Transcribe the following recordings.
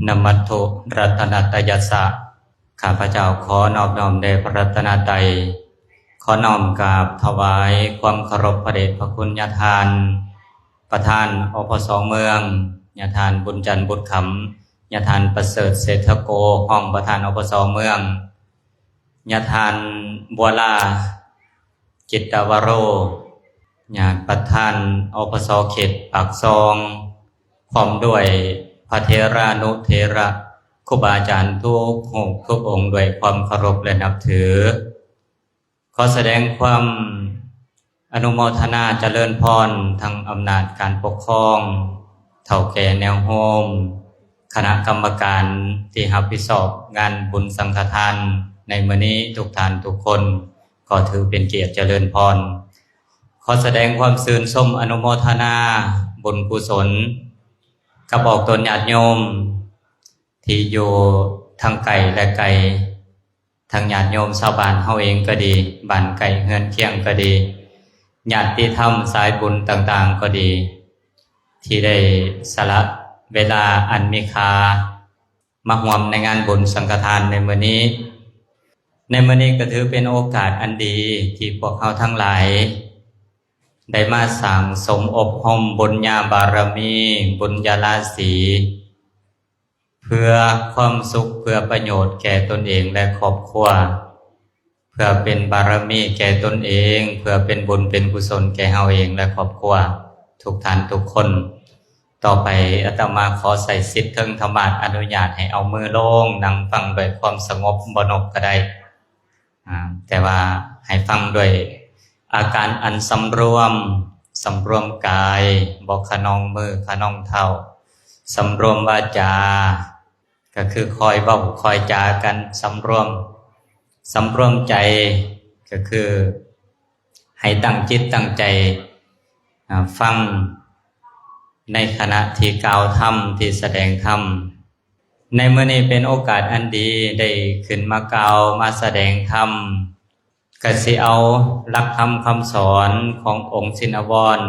ນະມັດຖຸລັດຕະນະຕະຍັດສະ ຂ້າພະເຈົ້າຂໍນອບນ້ອມແດ່ພະລັດຕະນະໄຕ ຂໍນ້ອມກາບຖວາຍຄວາມເຄົາລົບພະເດດພະຄຸນຍາທ່ານ ປະທານ ອພສ ເມືອງ, ຍາທ່ານ ບຸນຈັນ ບຸດຄຳ, ຍາທ່ານ ປະເສີດ ເສດຖະໂກ, ຮອງປະທານ ອພສ ເມືອງ, ຍາທ່ານ ບົວລາ ຈິດຕະວະໂຣ, ຍາດປະທານ ອພສ ເຂດປາກຊ່ອງ, ພ້ອມດ້ວຍພະເຖລານຸເຖລະ ຄູບາອາຈານທຸກຮູບທຸກອົງ ດ້ວຍຄວາມເຄົາລົບ ແລະ ນັບຖື. ຂໍສະແດງຄວາມອະນຸໂມທະນາຈະເລີນພອນ ທັງອຳນາດການປົກຄອງ, ເຖົ້າແກ່ແນວໂຮມ, ຄະນະກຳມະການທີ່ຮັບຜິດຊອບງານບຸນສັງຄະທານໃນມື້ນີ້ ທຸກທ່ານທຸກຄົນ ກໍຖືເປັນກຽດຈະເລີນພອນ. ຂໍສະແດງຄວາມຊື່ນຊົມອະນຸໂມທະນາບຸນກຸສົນກັບອອກຕົນຍາດໂຍມທີ່ຢູ່ທັງໃກ້ ແລະ ໃກ້, ທັງຍາດໂຍມຊາວບ້ານເຮົາເອງກໍດີ, ບ້ານໃກ້ເຮືອນຄຽງກໍດີ, ຍາດຕິທຳສາຍບຸນຕ່າງໆກໍດີ, ທີ່ໄດ້ສະຫຼະເວລາອັນມີຄ່າ ມາຮ່ວມໃນງານບຸນສັງຄະທານໃນມື້ນີ້. ໃນມື້ນີ້ກໍຖືເປັນໂອກາດອັນດີທີ່ພວກເຮົາທັງຫຼາຍໄດ້ມາສ້າງສົມອົບຮົມບຸນຍາບາລະມີ, ບຸນຍາລາສີ, ເພື່ອຄວາມສຸກ, ເພື່ອປະໂຫຍດແກ່ຕົນເອງ ແລະ ຄອບຄົວ. ເພື່ອເປັນບາລະມີແກ່ຕົນເອງ, ເພື່ອເປັນບຸນເປັນກຸສົນແກ່ເຮົາເອງ ແລະ ຄອບຄົວທຸກທ່ານທຸກຄົນ. ຕໍ່ໄປອາດຕະມາຂໍໃຊ້ສິດເທິງທຳມາດ ອະນຸຍາດໃຫ້ເອົາມືລົງ ນັ່ງຟັງດ້ວຍຄວາມສະຫງົບ, ບໍ່ນົບກໍໄດ້, ອາ, ແຕ່ວ່າໃຫ້ຟັງດ້ວຍອາການອັນສຳລວມ, ສຳລວມກາຍ, ບໍ່ຂະໜອງມື, ຂະໜອງເທົ້າ, ສຳລວມວາຈາ, ກໍຄືຄອຍເວົ້າຄອຍຈາກັນ, ສຳລວມ, ສຳລວມໃຈ, ກໍຄືໃຫ້ຕັ້ງຈິດຕັ້ງໃຈ, ອາ, ຟັງໃນຂະນະທີ່ກ່າວທຳ, ທີ່ສະແດງທຳ. ໃນມື້ນີ້ເປັນໂອກາດອັນດີໄດ້ຂຶ້ນມາກ່າວ, ມາສະແດງທຳ, ກະຊິເອົາຫຼັກທຳຄຳສອນຂອງອົງຊິນນະວອນ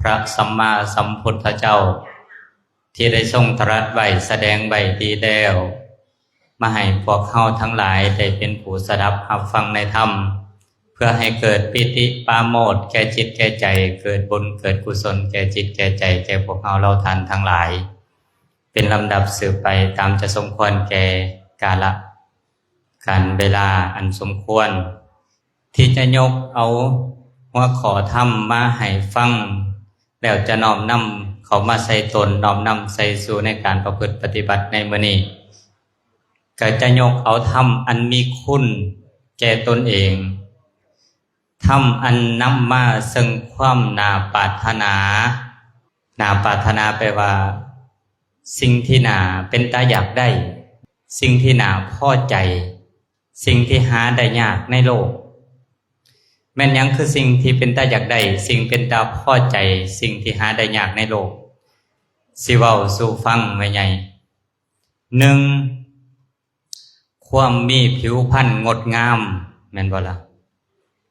ພະສຳມາສຳພຸດທະເຈົ້າ ທີ່ໄດ້ຊົງຕະລັດໄວ້, ສະແດງໄວ້ດີແລ້ວ, ມາໃຫ້ພວກເຮົາທັງຫຼາຍໄດ້ເປັນຜູ້ສະດັບຮັບຟັງໃນທຳ, ເພື່ອໃຫ້ເກີດປີຕິປາໂມດແກ່ຈິດແກ່ໃຈ, ເກີດບຸນເກີດກຸສົນແກ່ຈິດແກ່ໃຈ ແກ່ພວກເຮົາເຫຼົ່າທ່ານທັງຫຼາຍ ເປັນລຳດັບສືບໄປ ຕາມຈະສົມຄວນແກ່ກາລະການເວລາອັນສົມຄວນ. ທີ່ຈະຍົກເອົາຫົວຂໍ້ທຳມາໃຫ້ຟັງ ແລ້ວຈະນ້ອມນຳເຂົ້າມາໃສ່ຕົນ, ນ້ອມນຳໃສ່ສູ່ໃນການປະພຶດປະຕິບັດໃນມື້ນີ້, ກໍຈະຍົກເອົາທຳອັນມີຄຸນແກ່ຕົນເອງ, ທຳອັນນຳມາເຊິ່ງຄວາມໜ້າປາດຖະໜາ. ໜ້າປາດຖະໜາແປວ່າ ສິ່ງທີ່ໜ້າເປັນຕາຢາກໄດ້, ສິ່ງທີ່ໜ້າພໍໃຈ, ສິ່ງທີ່ຫາໄດ້ຍາກໃນໂລກ. ແມ່ນຫຍັງຄືສິ່ງທີ່ເປັນຕາຢາກໄດ້, ສິ່ງເປັນຕາພໍໃຈ, ສິ່ງທີ່ຫາໄດ້ຍາກໃນໂລກ? ຊິເວົ້າສູ່ຟັງແມ່ໃຫຍ່. ໜຶ່ງ, ຄວາມມີຜິວພັນງົດງາມ, ແມ່ນບໍ່ລະ?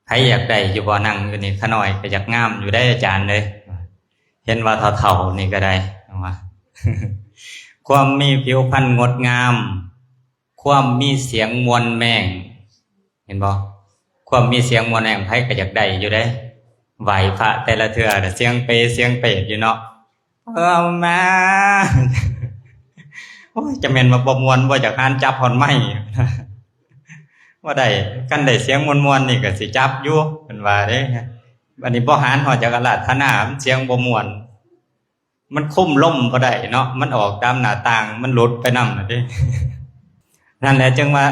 ໃຜຢາກໄດ້ຢູ່ບໍ່? ນັ່ງຢູ່ນີ້ຂະນ້ອຍກໍຢາກງາມຢູ່ໄດ໋ອາຈານເອີຍ, ເຫັນວ່າເຖົ້າໆນີ້ກໍໄດ້ວ່າ ຄວາມມີຜິວພັນງົດງາມ, ຄວາມມີສຽງມ່ວນແມ່ງ, ເຫັນບໍ່? ຄວາມມີສຽງມ່ວນແມ່ງ ໃຜກໍຢາກໄດ້ຢູ່ເດ້. ໄຫວ້ພະແຕ່ລະເທື່ອກໍສຽງເປສຽງເປດຢູ່ເນາະ. ເອີ ມາ ໂອ້ຍ ຈະແມ່ນວ່າບໍ່ມ່ວນບໍ່? ຢາກຫານຈັບຮອດໄມ້ ບໍ່ໄດ້. ຄັນໄດ້ສຽງມ່ວນໆນີ້ກໍຊິຈັບຢູ່ ເພິ່ນວ່າເດ້. ບັດນີ້ບໍ່ຫານຮອດ ຢາກອາລາທະນາ ມັນສຽງບໍ່ມ່ວນ. ມັນຄຸມລົມບໍ່ໄດ້ເນາະ, ມັນອອກຕາມໜ້າຕ່າງ, ມັນຫຼຸດໄປນຳນະເດ້. ນັ້ນແຫຼະ ຈຶ່ງວ່າ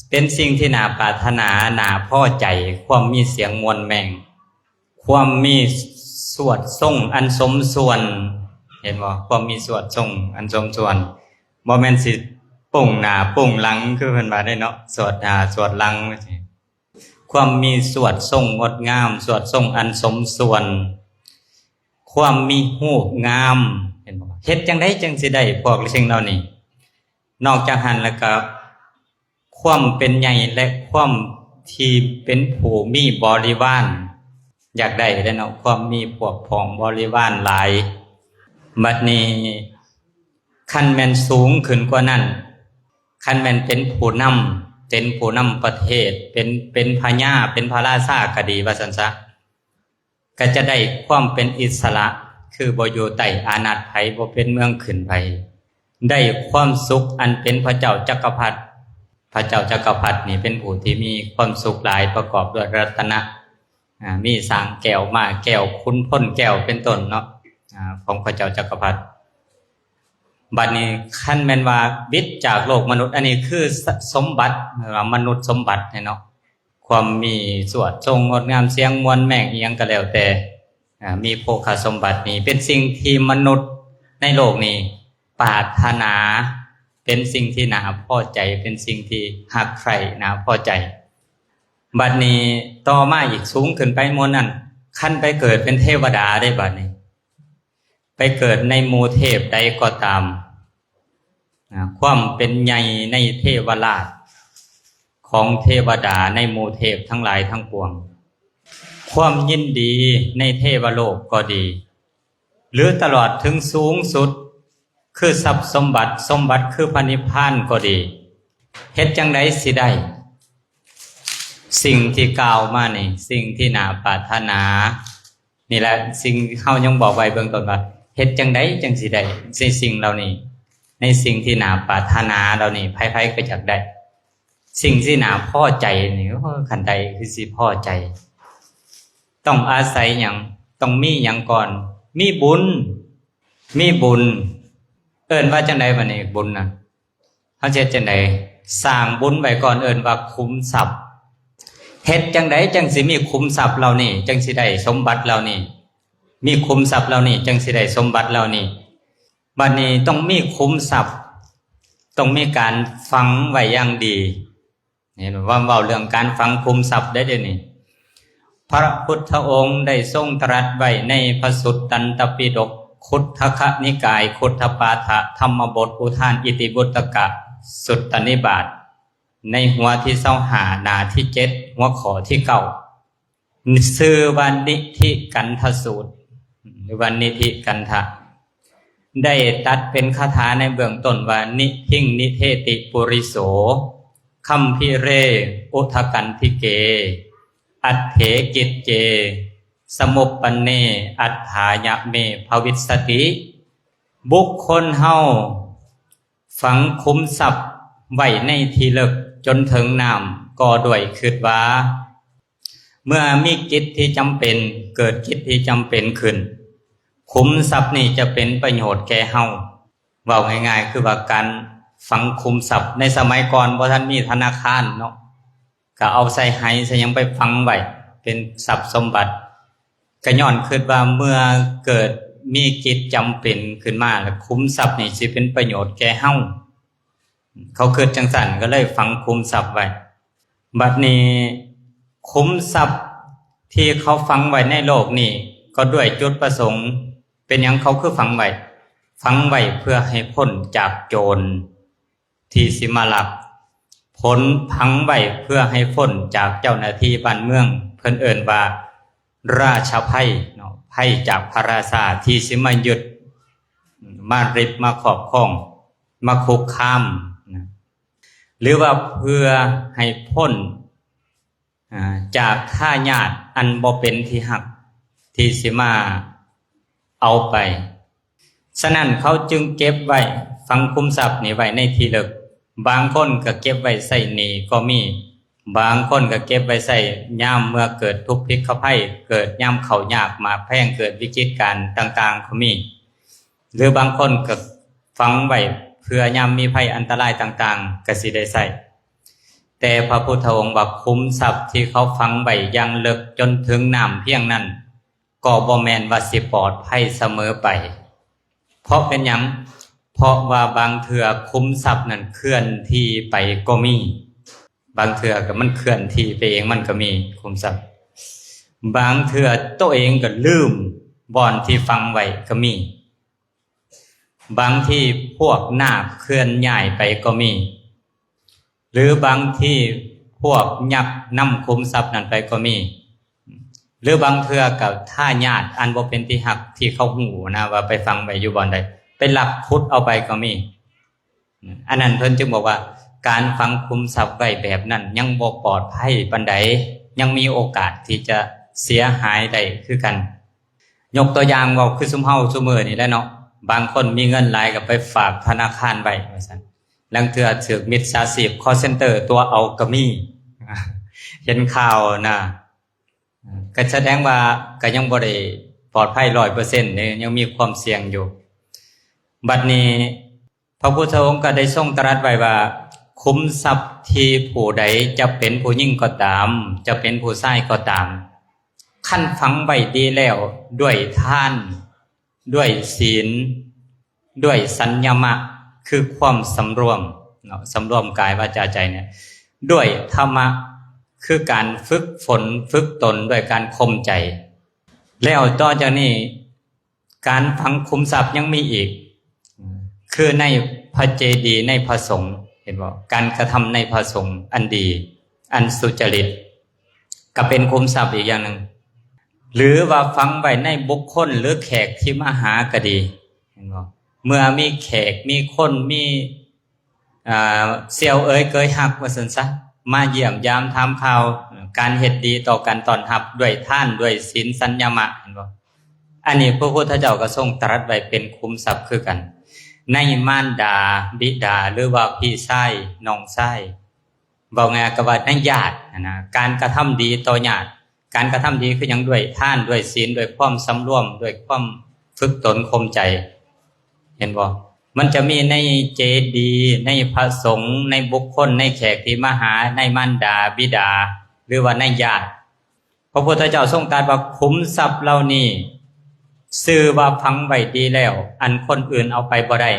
ເປັນສິ່ງທີ່ໜ້າປາດຖະໜາ, ໜ້າພໍໃຈ, ຄວາມມີສຽງມ່ວນແມ່ງ, ຄວາມມີສວດຊົງອັນສົມສ່ວນ. ເຫັນບໍ່? ຄວາມມີສວດຊົງອັນສົມສ່ວນ, ບໍ່ແມ່ນຊິໂປ່ງໜ້າໂປ່ງຫຼັງ ຄືເພິ່ນວ່າເດ້ເນາະ, ສວດໜ້າສວດຫຼັງ. ຄວາມມີສວດຊົງງົດງາມ, ສວດຊົງອັນສົມສ່ວນ, ຄວາມມີຮູບງາມ. ເຫັນບໍ່? ເຮັດຈັ່ງໃດຈຶ່ງຊິໄດ້ພວກສິ່ງເຫຼົ່ານີ້? ນອກຈາກຫັ້ນແລ້ວກໍ ຄວາມເປັນໃຫຍ່ ແລະ ຄວາມທີ່ເປັນຜູ້ມີບໍລິວານ, ຢາກໄດ້ແຫຼະເນາະ, ຄວາມມີພວກພ້ອງບໍລິວານຫຼາຍ. ບັດນີ້ ຄັນແມ່ນສູງຂຶ້ນກວ່ານັ້ນ, ຄັນແມ່ນເປັນຜູ້ນຳ, ເປັນຜູ້ນຳປະເທດ, ເປັນ, ເປັນພະຍາ, ເປັນພະລາຊາກໍດີວ່າຊັ້ນຊະ, ກໍຈະໄດ້ຄວາມເປັນອິດສະຫຼະ, ຄືບໍ່ຢູ່ໃຕ້ອານາດໃຜ, ບໍ່ເປັນເມືອງຂຶ້ນໃຜ, ໄດ້ຄວາມສຸກອັນເປັນພະເຈົ້າຈັກກະພັດ. ພະເຈົ້າຈັກກະພັດນີ້ເປັນຜູ້ທີ່ມີຄວາມສຸກຫຼາຍ, ປະກອບດ້ວຍລັດຕະນະ, ອາ, ມີຊ້າງແກ້ວ, ມ້າແກ້ວ, ຂຸນພົນແກ້ວ ເປັນຕົ້ນເນາະ, ອາ, ຂອງພະເຈົ້າຈັກກະພັດ. ບັດນີ້ຄັນແມ່ນວ່າບິດຈາກໂລກມະນຸດ, ອັນນີ້ຄື ສ-, ສົມບັດ, ເອີ້ນວ່າມະນຸດສົມບັດເນາະ, ຄວາມມີສວດຊົງງົດງາມ, ສຽງມ່ວນແມງ ອີ່ຫຍັງກໍແລ້ວແຕ່, ອາ, ມີໂພຄະສົມບັດນີ້ ເປັນສິ່ງທີ່ມະນຸດໃນໂລກນີ້ປາດຖະໜາ, ເປັນສິ່ງທີ່ໜ້າພໍໃຈ, ເປັນສິ່ງທີ່ຮັກໃຄ, ໜ້າພໍໃຈ. ບັດນີ້ຕໍ່ມາອີກ ສູງຂຶ້ນໄປໝົດນັ້ນ, ຄັນໄປເກີດເປັນເທວະດາເດ້ ບັດນີ້ ໄປເກີດໃນໝູ່ເທບໃດກໍຕາມ, ນະ, ຄວາມເປັນໃຫຍ່ໃນເທວະລາດຂອງເທວະດາໃນໝູ່ເທບທັງຫຼາຍທັງປວງ, ຄວາມຍິນດີໃນເທວະໂລກກໍດີ, ຫຼືຕະຫຼອດເຖິງສູງສຸດ ຄືຊັບສົມບັດ, ສົມບັດຄືພະນິບພານກໍດີ, ເຮັດຈັ່ງໃດຊິໄດ້ສິ່ງທີ່ກ່າວມານີ້, ສິ່ງທີ່ໜ້າປາດຖະໜານີ້ແຫຼະ. ສິ່ງເຮົາຍັງບອກໄວ້ເບື້ອງຕົ້ນວ່າ ເຮັດຈັ່ງໃດຈັ່ງຊິໄດ້ໃນສິ່ງເຫຼົ່ານີ້, ໃນສິ່ງທີ່ໜ້າປາດຖະໜາເຫຼົ່ານີ້, ໃຜໆກໍຢາກໄດ້. ສິ່ງທີ່ໜ້າພໍໃຈນີ້, ໂອ້, ຄັນໄດ້ຄືຊິພໍໃຈ. ຕ້ອງອາໄສຫຍັງ? ຕ້ອງມີຫຍັງກ່ອນ? ມີບຸນ. ມີບຸນ. ເອີ້ນວ່າຈັ່ງໃດບັດນີ້ ບຸນນະ? ເຮົາຊິເຮັດຈັ່ງໃດ? ສ້າງບຸນໄວ້ກ່ອນ, ເອີ້ນວ່າຂຸມຊັບ. ເຮັດຈັ່ງໃດຈັ່ງຊິມີຂຸມຊັບເຫຼົ່ານີ້, ຈັ່ງຊິໄດ້ສົມບັດເຫຼົ່ານີ້? ມີຂຸມຊັບເຫຼົ່ານີ້, ຈັ່ງຊິໄດ້ສົມບັດເຫຼົ່ານີ້? ບັດນີ້ຕ້ອງມີຂຸມຊັບ, ຕ້ອງມີການຝັງໄວ້ຢ່າງດີ. ເຫັນວ່າເວົ້າເລື່ອງການຝັງຂຸມຊັບໄດ້ເດນີ້. ພະພຸດທະອົງໄດ້ຊົງຕະລັດໄວ້ໃນພະສຸດຕັນຕະປິດົກ, ຄຸດທະຄະນິກາຍ, ຄຸດທະປາຖະ, ທຳມະບົດ, ອຸທານ, ອິຕິວຸດຕະກະ, ສຸດຕະນິບາດ, ໃນຫົວທີຊາວຫ້າ ໜ້າທີເຈັດ ຫົວຂໍ້ທີເກົ້າ ຊື່ວ່ານິທິກັນທະສູດ ຫຼືວ່ານິທິກັນທະ ໄດ້ຕັດເປັນຄາຖາໃນເບື້ອງຕົ້ນວ່າ ນິທິງນິເທຕິປຸລິໂສ ຄຳພິເຣອຸທະກັນທິເກ ອັດເຖກິດເຈ ສະມຸບປັນເນ ອັດຖາຍະເມ ພະວິສສະຕິ. ບຸກຄົນເຮົາ ຝັງຂຸມຊັບໄວ້ໃນທີ່ເລິກຈົນເຖິງນ້ຳ ກໍດ້ວຍຄິດວ່າ ເມື່ອມີກິດທີ່ຈຳເປັນ, ເກີດກິດທີ່ຈຳເປັນຂຶ້ນ, ຂຸມຊັບນີ້ຈະເປັນປະໂຫຍດແກ່ເຮົາ. ເວົ້າງ່າຍໆ ຄືວ່າການຝັງຂຸມຊັບ ໃນສະໄໝກ່ອນບໍ່ທັນມີທະນາຄານເນາະ, ກໍເອົາໃສ່ໄຫໃສ່ຫຍັງໄປຝັງໄວ້ເປັນຊັບສົມບັດ. ກໍຍ້ອນຄິດວ່າເມື່ອເກີດມີກິດຈຳເປັນຂຶ້ນມາ ແລ້ວຂຸມຊັບນີ້ຊິເປັນປະໂຫຍດແກ່ເຮົາ. ເຂົາຄິດຈັ່ງຊັ້ນ ກໍເລີຍຝັງຂຸມຊັບໄວ້. ບັດນີ້ຂຸມຊັບທີ່ເຂົາຝັງໄວ້ໃນໂລກນີ້ ກໍດ້ວຍຈຸດປະສົງ. ເປັນຫຍັງເຂົາຄືຝັງໄວ້? ຝັງໄວ້ເພື່ອໃຫ້ພົ້ນຈາກໂຈນ ທີ່ຊິມາລັກ, ຜົນຝັງໄວ້ເພື່ອໃຫ້ພົ້ນຈາກເຈົ້າໜ້າທີ່ບ້ານເມືອງ, ເພິ່ນເອີ້ນວ່າລາຊະໄພເນາະ, ໄພຈາກພະລາຊາທີ່ຊິມາຍຶດ, ມາລິບ, ມາຄອບຄອງ, ມາຄຸກຄາມນະ, ຫຼືວ່າເພື່ອໃຫ້ພົ້ນ ອາ ຈາກທາຍາດອັນບໍ່ເປັນທີ່ຮັກທີ່ຊິມາເອົາໄປ. ສະນັ້ນເຂົາຈຶ່ງເກັບໄວ້, ຝັງຂຸມຊັບນີ້ໄວ້ໃນທີ່ເລິກ. ບາງຄົນກໍເກັບໄວ້ໃຊ້ໜີ້ກໍມີ, ບາງຄົນກໍເກັບໄວ້ໃຊ້ຍາມເມື່ອເກີດທຸກພິກຂະໄພ, ເກີດຍາມເຂົ້າຍາກໝາກແພງ, ເກີດວິກິດການຕ່າງໆກໍມີ. ຫຼືບາງຄົນກໍຝັງໄວ້ເພື່ອຍາມມີໄພອັນຕະລາຍຕ່າງໆກໍຊິໄດ້ໃຊ້. ແຕ່ພະພຸດທະອົງວ່າ ຂຸມຊັບທີ່ເຂົາຝັງໄວ້ຢ່າງເລິກຈົນເຖິງນ້ຳພຽງນັ້ນ ກໍບໍ່ແມ່ນວ່າຊິປອດໄພສະເໝີໄປ. ເພາະເປັນຫຍັງ? ເພາະວ່າບາງເທື່ອຂຸມຊັບນັ້ນເຄື່ອນທີ່ໄປກໍມີ. ບາງເທື່ອກໍມັນເຄື່ອນທີ່ໄປເອງມັນກໍມີ, ຂຸມຊັບ. ບາງເທື່ອໂຕເອງກໍລືມບ່ອນທີ່ຝັງໄວ້ກໍມີ. ບາງທີພວກນາກເຄື່ອນຍ້າຍໄປກໍມີ, ຫຼືບາງທີພວກຍັກນຳຂຸມຊັບນັ້ນໄປກໍມີ, ຫຼືບາງເທື່ອກໍທາຍາດອັນບໍ່ເປັນທີ່ຮັກທີ່ເຂົາຮູ້ນະວ່າໄປຝັງໄວ້ຢູ່ບ່ອນໃດ ໄປລັກຂຸດເອົາໄປກໍມີ. ອັນນັ້ນເພິ່ນຈຶ່ງບອກວ່າ ການຝັງຂຸມຊັບໄວ້ແບບນັ້ນຍັງບໍ່ປອດໄພປານໃດ, ຍັງມີໂອກາດທີ່ຈະເສຍຫາຍໄດ້ຄືກັນ. ຍົກຕົວຢ່າງເວົ້າຄືຊຸມເຮົາຊຸມື້ນີ້ແຫຼະເນາະ, ບາງຄົນມີເງິນຫຼາຍກໍໄປຝາກທະນາຄານໄວ້ວ່າຊັ້ນ, ລາງເທື່ອຖືກມິດສາຊີບ call center ຕົວະເອົາກໍມີ, ເຫັນຂ່າວນະ. ກໍສະແດງວ່າກໍຍັງບໍ່ໄດ້ປອດໄພຮ້ອຍເປີເຊັນເດ້, ຍັງມີຄວາມສ່ຽງຢູ່. ບັດນີ້ ພະພຸດທະອົງກໍໄດ້ຊົງຕະລັດໄວ້ວ່າ ຂຸມຊັບທີ່ຜູ້ໃດ ຈະເປັນຜູ້ຍິງກໍຕາມ, ຈະເປັນຜູ້ຊາຍກໍຕາມ, ຄັນຝັງໄວ້ດີແລ້ວ ດ້ວຍທານ, ດ້ວຍສິນ, ດ້ວຍສັນຍະມະ ຄືຄວາມສຳລວມເນາະ, ສຳລວມກາຍ ວາຈາ ໃຈນີ້, ດ້ວຍທຳມະ ຄືການຝຶກຝົນ ຝຶກຕົນດ້ວຍການຂົ່ມໃຈ. ແລ້ວຕໍ່ຈາກນີ້ ການຝັງຂຸມຊັບຍັງມີອີກ, ຄືໃນພະເຈດີ ໃນພະສົງ, ເຫັນບໍ່? ການກະທຳໃນພະສົງອັນດີ ອັນສຸຈະລິດ ກໍເປັນຂຸມຊັບອີກຢ່າງໜຶ່ງ. ຫຼືວ່າຝັງໄວ້ໃນບຸກຄົນ ຫຼືແຂກທີ່ມາຫາກໍດີ, ເຫັນບໍ່? ເມື່ອມີແຂກ ມີຄົນ ມີ ອ່າ ສ່ຽວເອີຍເກີຍຮັກວ່າຊັ້ນຊະ, ມາຢ້ຽມຢາມຖາມຂ່າວ, ການເຮັດດີຕໍ່ກັນ ຕ້ອນຮັບດ້ວຍທານ ດ້ວຍສິນ ສັນຍະມະ, ເຫັນບໍ່? ອັນນີ້ພະພຸດທະເຈົ້າກໍຊົງຕະລັດໄວ້ເປັນຂຸມຊັບຄືກັນ ໃນມານດາ ບິດາ ຫຼືວ່າພີ່ຊາຍ ນ້ອງຊາຍ, ເວົ້າງ່າຍກໍວ່າໃນຍາດຫັ້ນນະ, ການກະທຳດີຕໍ່ຍາດ. ການກະທຳດີຄືຫຍັງ? ດ້ວຍທານ ດ້ວຍສິນ ດ້ວຍຄວາມສຳລວມ ດ້ວຍຄວາມຝຶກຕົນຂົ່ມໃຈ, ເຫັນບໍ່? ມັນຈະມີໃນເຈດີ ໃນພະສົງ ໃນບຸກຄົນ ໃນແຂກທີ່ມາຫາ ໃນມານດາ ບິດາ ຫຼືວ່າໃນຍາດ. ພະພຸດທະເຈົ້າຊົງຕັດວ່າ ຂຸມຊັບເຫຼົ່ານີ້ ຊື່ວ່າຝັງໄວ້ດີແລ້ວ ອັນຄົນອື່ນເອົາໄປບໍ່ໄດ້.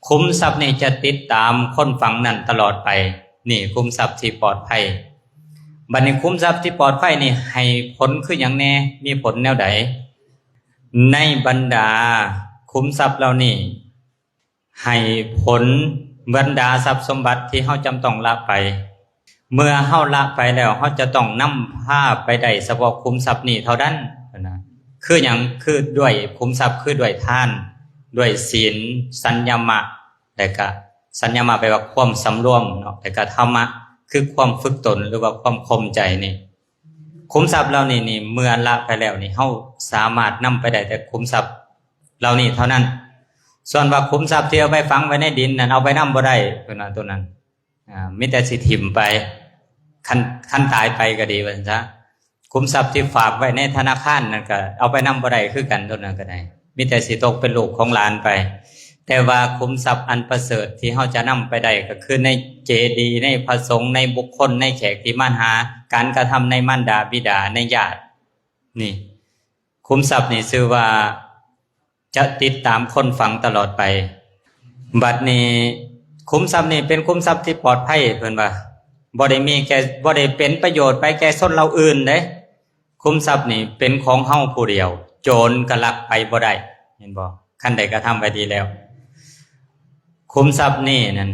ຂຸມຊັບນີ້ຈະຕິດຕາມຄົນຝັງນັ້ນຕະຫຼອດໄປ. ນີ້ຂຸມຊັບທີ່ປອດໄພ. ບັດນີ້ຂຸມຊັບທີ່ປອດໄພນີ້ໃຫ້ຜົນຄືຫຍັງແດ່? ມີຜົນແນວໃດ? ໃນບັນດາຂຸມຊັບເຫຼົ່ານີ້ ໃຫ້ຜົນບັນດາຊັບສົມບັດທີ່ເຮົາຈຳຕ້ອງລະໄປ. ເມື່ອເຮົາລະໄປແລ້ວ ເຮົາຈະຕ້ອງນຳພາໄປໄດ້ສະເພາະຂຸມຊັບນີ້ເທົ່ານັ້ນນະ. ຄືຫຍັງ? ຄືດ້ວຍຂຸມຊັບ ຄືດ້ວຍທານ ດ້ວຍສິນ ສັນຍະມະ ແລະກະສັນຍະມະແປວ່າຄວາມສຳລວມເນາະ, ແລະກະທຳມະ ຄືຄວາມຝຶກຕົນ ຫຼືວ່າຄວາມຂົ່ມໃຈນີ້. ຂຸມຊັບເຫຼົ່ານີ້ນີ້ ເມື່ອລະໄປແລ້ວນີ້ ເຮົາສາມາດນຳໄປໄດ້ແຕ່ຂຸມຊັບເຫຼົ່ານີ້ເທົ່ານັ້ນ. ສ່ວນວ່າຂຸມຊັບທີ່ເອົາໄປຝັງໄວ້ໃນດິນນັ້ນ ເອົາໄປນຳບໍ່ໄດ້ ເພິ່ນວ່າໂຕນັ້ນ. ອ່າ ມີແຕ່ຊິຖິ້ມໄປ ຄັນ ຄັນຕາຍໄປກໍດີວ່າຊັ້ນຊະ. ຂຸມຊັບທີ່ຝາກໄວ້ໃນທະນາຄານນັ້ນກໍເອົາໄປນຳບໍ່ໄດ້ຄືກັນ ໂຕນັ້ນກໍໄດ້ ມີແຕ່ຊິຕົກເປັນລູກຂອງຫຼານໄປ. ແຕ່ວ່າຂຸມຊັບອັນປະເສີດທີ່ເຮົາຈະນຳໄປໄດ້ກໍຄືໃນເຈດີ ໃນພະສົງ ໃນບຸກຄົນ ໃນແຂກທີ່ມາຫາ, ການກະທຳໃນມານດາບິດາ ໃນຍາດ. ນີ້ ຂຸມຊັບນີ້ຊື່ວ່າ ຈະຕິດຕາມຄົນຝັງຕະຫຼອດໄປ. ບັດນີ້ ຂຸມຊັບນີ້ເປັນຂຸມຊັບທີ່ປອດໄພ ເພິ່ນວ່າ ບໍ່ໄດ້ມີແກ່ ບໍ່ໄດ້ເປັນປະໂຫຍດໄປແກ່ຊົນເຜົ່າອື່ນເດ້. ຂຸມຊັບນີ້ເປັນຂອງເຮົາຜູ້ດຽວ, ໂຈນກໍລັກໄປບໍ່ໄດ້, ເຫັນບໍ່? ຄັນໄດ້ກະທຳໄວ້ດີແລ້ວ. ຂຸມຊັບນີ້ນັ້ນ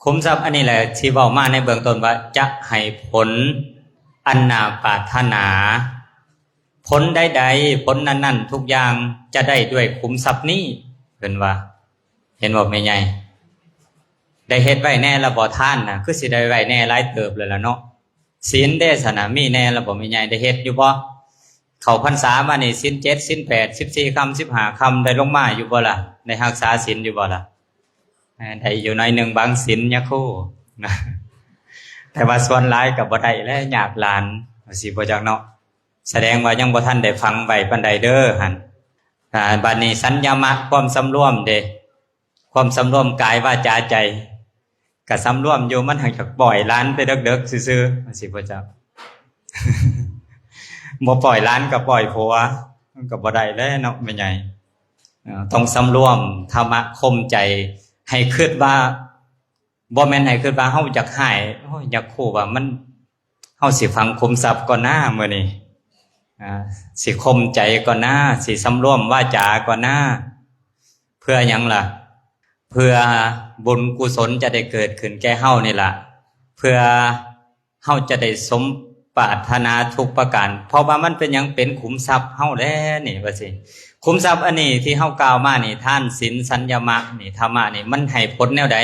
ຂຸມຊັບອັນນີ້ແຫຼະທີ່ເວົ້າມາໃນເບື້ອງຕົ້ນວ່າ ຈະໃຫ້ຜົນອັນໜ້າປາດຖະໜາ. ຜົນໃດໆ ຜົນນັ້ນໆ ທຸກຢ່າງຈະໄດ້ດ້ວຍຂຸມຊັບນີ້ ເພິ່ນວ່າ. ເຫັນບໍ່ແມ່ໃຫຍ່? ໄດ້ເຮັດໄວ້ແດ່ລະບໍ່ທານນະ? ຄືຊິໄດ້ໄວ້ແດ່ຫຼາຍເຕີບແລ້ວລະເນາະ. ສິນເດຊະນະ ມີແດ່ລະບໍ່ແມ່ໃຫຍ່? ໄດ້ເຮັດຢູ່ບໍ່? ເຂົ້າພັນສາມານີ້ ສິນເຈັດ ສິນແປດ ສິບສີ່ຄ່ຳ ສິບຫ້າຄ່ຳ ໄດ້ລົງມາຢູ່ບໍ່ລະ? ໄດ້ຮັກສາສິນຢູ່ບໍ່ລະ? ເອີ ໄດ້ຢູ່ໜ້ອຍໜຶ່ງບາງສິນຍາຄູ ນະ ແຕ່ວ່າສ່ວນຫຼາຍກໍບໍ່ໄດ້ແຫຼະ ຍາກຫຼານ ວ່າຊິບໍ່ຈັກເນາະ. ສະແດງວ່າຍັງບໍ່ທັນໄດ້ຝັງໄວ້ປານໃດເດີຫັ້ນ. ອ່າ ບັດນີ້ສັນຍະມະ ຄວາມສຳລວມເດ ຄວາມສຳລວມກາຍ ວາຈາ ໃຈ ກະສຳລວມຢູ່ ມັນຫາກຈະປ່ອຍຫຼານໄປເດິກໆຊື່ໆ ວ່າຊິບໍ່ຈັກ ບໍ່ປ່ອຍຫຼານກໍປ່ອຍຜົວ ມັນກໍບໍ່ໄດ້ແຫຼະເນາະແມ່ໃຫຍ່. ເອີ ຕ້ອງສຳລວມທຳມະ ຂົ່ມໃຈ ໃຫ້ຄິດວ່າ ບໍ່ແມ່ນໃຫ້ຄິດວ່າເຮົາຢາກຮ້າຍ ໂອ້ຍ ຢາກຮູ້ວ່າມັນ ເຮົາຊິຝັງຂຸມຊັບກ່ອນນາມື້ນີ້ ອ່າ ຊິຂົ່ມໃຈກ່ອນນາ ຊິສຳລວມວາຈາກ່ອນນາ. ເພື່ອຫຍັງລະ? ເພື່ອບຸນກຸສົນຈະໄດ້ເກີດຂຶ້ນແກ່ເຮົານີ້ລະ ເພື່ອເຮົາຈະໄດ້ສົມ ປາດຖະໜາທຸກປະການ ເພາະວ່າມັນເປັນຫຍັງ? ເປັນຂຸມຊັບເຮົາແຫຼະນີ້ ວ່າຊີ້. ຂຸມຊັບອັນນີ້ທີ່ເຮົາກ່າວມານີ້ ທານ ສິນ ສັນຍະມະນີ້ ທຳມະນີ້ ມັນໃຫ້ຜົນແນວໃດ?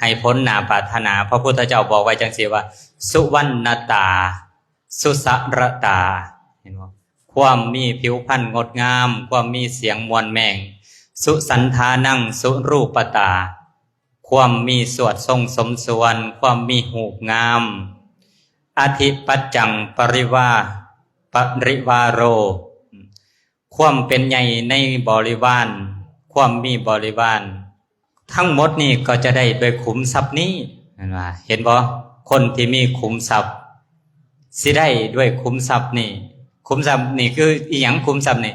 ໃຫ້ຜົນໜ້າປາດຖະໜາ. ພະພຸດທະເຈົ້າບອກໄວ້ຈັ່ງຊີ້ວ່າ ສຸວັນນະຕາ ສຸສະຣະຕາ ເຫັນບໍ່? ຄວາມມີຜິວພັນງົດງາມ, ຄວາມມີສຽງມ່ວນແມ່ງ, ສຸສັນທານັງ ສຸຣູປະຕາ ຄວາມມີສວດຊົງສົມສ່ວນ, ຄວາມມີຮູບງາມ, ອະທິປັດຈັງ ປະລິວາ ປະລິວາໂຣ ຄວາມເປັນໃຫຍ່ໃນບໍລິວານ, ຄວາມມີບໍລິວານ, ທັງໝົດນີ້ກໍຈະໄດ້ດ້ວຍຂຸມຊັບນີ້ ແມ່ນວ່າ ເຫັນບໍ່? ຄົນທີ່ມີຂຸມຊັບ ຊິໄດ້ດ້ວຍຂຸມຊັບນີ້. ຂຸມຊັບນີ້ຄືອີຫຍັງ? ຂຸມຊັບນີ້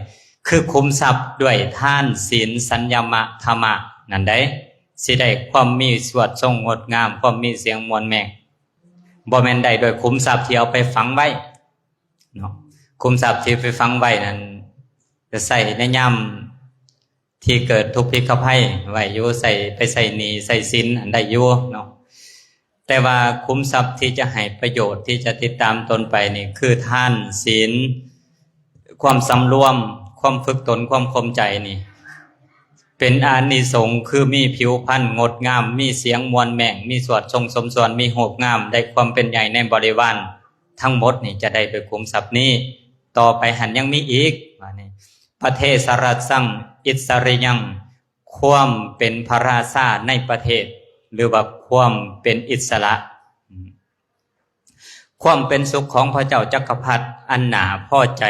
ຄືຂຸມຊັບດ້ວຍທານ ສິນ ສັນຍະມະ ທຳມະນັ້ນໃດ໋ ຊິໄດ້ຄວາມມີສວດຊົງງົດງາມ, ຄວາມມີສຽງມ່ວນແມ່ງ. ບໍ່ແມ່ນໄດ້ດ້ວຍຂຸມຊັບທີ່ເອົາໄປຝັງໄວ້ເນາະ. ຂຸມຊັບທີ່ໄປຝັງໄວ້ນັ້ນ ຈະໃຊ້ໃນຍາມທີ່ເກີດທຸກພິກຂະໄພໄວ້ຢູ່, ໃຊ້ ໄປໃຊ້ໜີ້ໃຊ້ສິນຫັ້ນໄດ້ຢູ່ເນາະ. ແຕ່ວ່າຂຸມຊັບທີ່ຈະໃຫ້ປະໂຫຍດ ທີ່ຈະຕິດຕາມຕົນໄປນີ້ ຄືທານ ສິນ ຄວາມສຳລວມ, ຄວາມຝຶກຕົນ, ຄວາມຂົ່ມໃຈນີ້ ເປັນອານິສົງ ຄືມີຜິວພັນງົດງາມ, ມີສຽງມ່ວນແມ່ງ, ມີສວດຊົງສົມສ່ວນ, ມີຮູບງາມ, ໄດ້ຄວາມເປັນໃຫຍ່ໃນບໍລິວານ. ທັງໝົດນີ້ຈະໄດ້ດ້ວຍຂຸມຊັບນີ້. ຕໍ່ໄປຫັ້ນຍັງມີອີກ ວ່ານີ້ ປະເທສະລັດສັງ ອິດສະລິຍັງ ຄວາມເປັນພະລາຊາໃນປະເທດ ຫຼືວ່າຄວາມເປັນອິດສະຫຼະ, ຄວາມເປັນສຸກຂອງພະເຈົ້າຈັກກະພັດອັນໜ້າພໍໃຈ,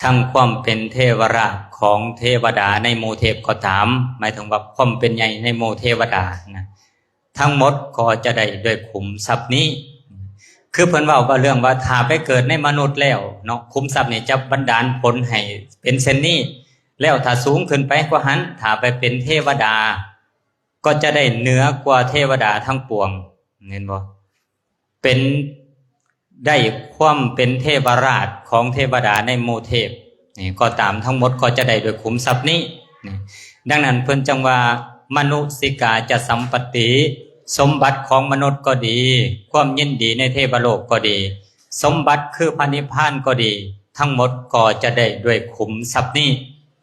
ທັງຄວາມເປັນເທວະລາດຂອງເທວະດາໃນໝູ່ເທບກໍຕາມ, ໝາຍເຖິງວ່າຄວາມເປັນໃຫຍ່ໃນໝູ່ເທວະດານະ, ທັງໝົດກໍຈະໄດ້ດ້ວຍຂຸມຊັບນີ້. ຄືເພິ່ນເວົ້າວ່າເລື່ອງວ່າ ຖ້າໄປເກີດໃນມະນຸດແລ້ວເນາະ, ຂຸມຊັບນີ້ຈະບັນດານຜົນໃຫ້ເປັນເຊັ່ນນີ້, ແລ້ວຖ້າສູງຂຶ້ນໄປກວ່າຫັ້ນ, ຖ້າໄປເປັນເທວະດາ ກໍຈະໄດ້ເໜືອກວ່າເທວະດາທັງປວງ, ເຫັນບໍ່? ເປັນ ໄດ້ຄວາມເປັນເທວະລາດຂອງເທວະດາໃນໝູ່ເທບນີ້ກໍຕາມ, ທັງໝົດກໍຈະໄດ້ດ້ວຍຂຸມຊັບນີ້. ນີ້ ດັ່ງນັ້ນເພິ່ນຈຶ່ງວ່າ ມະນຸສິກາຈະສຳປະຕິ, ສົມບັດຂອງມະນຸດກໍດີ, ຄວາມຍິນດີໃນເທວະໂລກກໍດີ, ສົມບັດຄືພະນິບພານກໍດີ, ທັງໝົດກໍຈະໄດ້ດ້ວຍຂຸມຊັບນີ້.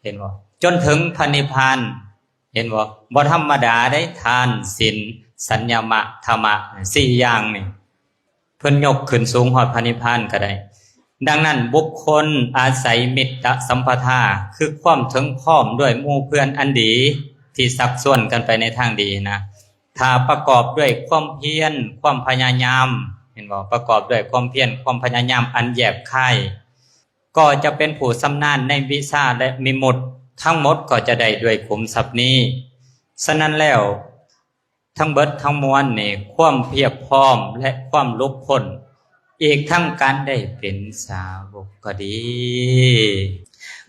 ເຫັນບໍ່? ຈົນເຖິງພະນິບພານ. ເຫັນບໍ່? ບໍ່ທຳມະດາເດ້, ທານ, ສິນ, ສັນຍະມະ, ທຳມະ ສີ່ຢ່າງນີ້ ເພິ່ນຍົກຂຶ້ນສູງຮອດພະນິບພານກໍໄດ້. ດັ່ງນັ້ນ ບຸກຄົນອາໄສມິດຕະສຳປະທາ ຄືຄວາມເຖິງພ້ອມດ້ວຍໝູ່ເພື່ອນອັນດີ ທີ່ຊັກຊວນກັນໄປໃນທາງດີນະ, ຖ້າປະກອບດ້ວຍຄວາມພຽນ, ຄວາມພະຍາຍາມ, ເຫັນບໍ່? ປະກອບດ້ວຍຄວາມພຽນ, ຄວາມພະຍາຍາມອັນແຍບຄາຍ ກໍຈະເປັນຜູ້ຊຳນານໃນວິຊາ ແລະ ວິມຸດ, ທັງໝົດກໍຈະໄດ້ດ້ວຍຂຸມຊັບນີ້. ສະນັ້ນແລ້ວ ທັງເບິດທັງມວນນີ້ ຄວາມພຽບພ້ອມ ແລະ ຄວາມຫຼຸດພົ້ນ, ອີກທັງການໄດ້ເປັນສາວົກກໍດີ.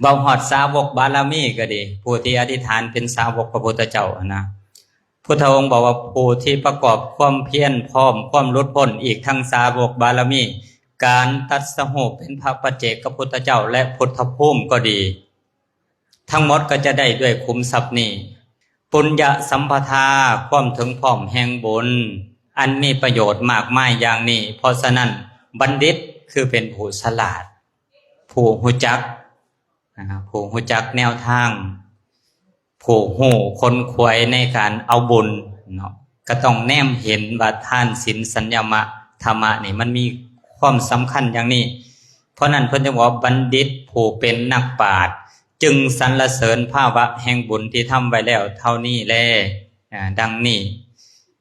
ເວົ້າຮອດສາວົກບາລະມີກໍດີ, ຜູ້ທີ່ອະທິຖານເປັນສາວົກພະພຸດທະເຈົ້າຫັ້ນນະ, ພຸດທະອົງບອກວ່າ ຜູ້ທີ່ປະກອບຄວາມພຽນພ້ອມຄວາມຫຼຸດພົ້ນ, ອີກທັງສາວົກບາລະມີ, ການຕັດສະຮູ້ເປັນພະປັດເຈກກະພຸດທະເຈົ້າ ແລະ ພຸດທະພູມກໍດີ, ທັງໝົດກໍຈະໄດ້ດ້ວຍຂຸມຊັບນີ້. ປຸນຍະສຳປະທາ, ຄວາມເຖິງພ້ອມແຫ່ງບຸນ ອັນມີປະໂຫຍດມາກມາຍຢ່າງນີ້. ເພາະສະນັ້ນ ບັນດິດຄືເປັນຜູ້ສະຫຼາດ, ຜູ້ຮູ້ຈັກ ນະ ຜູ້ຮູ້ຈັກແນວທາງ, ຜູ້ຮູ້ຂົນຂວາຍໃນການເອົາບຸນເນາະ, ກໍຕ້ອງແນມເຫັນວ່າທານ, ສິນ, ສັນຍະມະ, ທຳມະນີ້ ມັນມີຄວາມສຳຄັນຢ່າງນີ້. ເພາະນັ້ນເພິ່ນຈຶ່ງວ່າ ບັນດິດຜູ້ເປັນນັກປາດ ຈຶ່ງສັນລະເສີນພາວະແຫ່ງບຸນທີ່ທຳໄວ້ແລ້ວເທົ່ານີ້ແລ. ອາ ດັ່ງນີ້.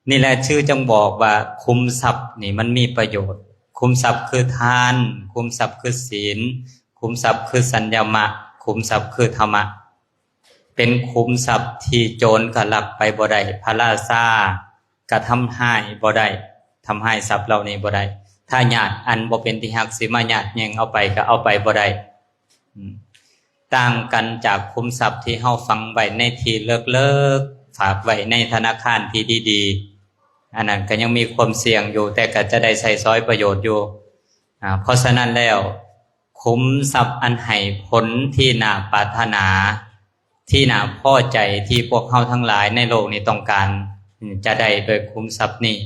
ນີ້ແຫຼະ ຊື່ຈຶ່ງບອກວ່າຂຸມຊັບນີ້ມັນມີປະໂຫຍດ. ຂຸມຊັບຄືທານ, ຂຸມຊັບຄືສິນ, ຂຸມຊັບຄືສັນຍະມະ, ຂຸມຊັບຄືທຳມະ. ເປັນຂຸມຊັບທີ່ໂຈນກໍລັກໄປບໍ່ໄດ້, ພະລາຊາກໍທຳຮ້າຍບໍ່ໄດ້, ທຳຮ້າຍຊັບເຫຼົ່ານີ້ບໍ່ໄດ້. ທາຍາດອັນບໍ່ເປັນທີ່ຮັກ ຊິມາຍາດແຍ່ງເອົາໄປກໍເອົາໄປບໍ່ໄດ້. ອືມ ຕ່າງກັນຈາກຂຸມຊັບທີ່ເຮົາຝັງໄວ້ໃນທີ່ເລິກໆ, ຝາກໄວ້ໃນທະນາຄານທີ່ດີໆ, ອັນນັ້ນກໍຍັງມີຄວາມສ່ຽງຢູ່, ແຕ່ກໍຈະໄດ້ໃຊ້ສອຍປະໂຫຍດຢູ່. ອາ ເພາະສະນັ້ນແລ້ວ, ຂຸມຊັບອັນໃຫ້ຜົນທີ່ໜ້າປາດຖະໜາ, ທີ່ໜ້າພໍໃຈ ທີ່ພວກເຮົາທັງຫຼາຍໃນໂລກນີ້ຕ້ອງການ, ຈະໄດ້ດ້ວຍຂຸມຊັບນີ້.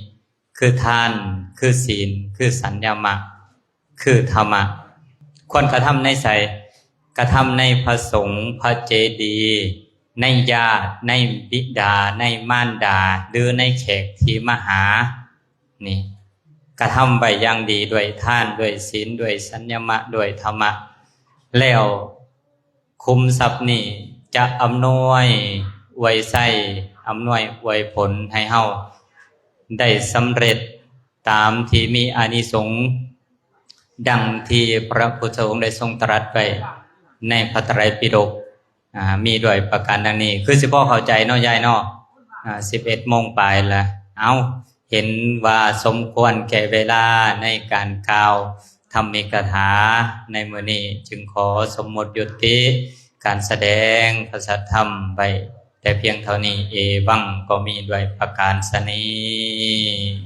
ຄືທານ, ຄືສິນ, ຄືສັນຍະມະ, ຄືທຳມະ. ຄວນກະທຳໃນໃສ? ກະທຳໃນພະສົງ, ພະເຈດີ, ໃນຍາດ, ໃນບິດາ, ໃນມານດາ ຫຼື ໃນແຂກທີ່ມາຫາ. ນີ້ ກະທຳໄວ້ຢ່າງດີ ດ້ວຍທານ, ດ້ວຍສິນ, ດ້ວຍສັນຍະມະ, ດ້ວຍທຳມະ ແລ້ວ ຄຸ້ມຊັບນີ້ຈະອຳນວຍອວຍໄຊ, ອຳນວຍອວຍຜົນໃຫ້ເຮົາໄດ້ສຳເລັດຕາມທີ່ມີອານິສົງ ດັ່ງທີ່ພະພຸດທະອົງໄດ້ຊົງຕະລັດໄວ້ໃນພະໄຕຣປິດົກ. ອາ ມີດ້ວຍປະການດັ່ງນີ້ ຄືຊິພໍເຂົ້າໃຈເນາະ ຍາຍເນາະ. ອາ ສິບເອັດໂມງປາຍລະ ເອົາ ເຫັນວ່າສົມຄວນແກ່ເວລາໃນການກ່າວທຳມິກະຖາໃນມື້ນີ້ ຈຶ່ງຂໍສົມມຸດຍຸຕິການສະແດງພະສັດທຳໄວ້ແຕ່ພຽງເທົ່ານີ້. ເອວັງ ກໍມີດ້ວຍປະການສະນີ້.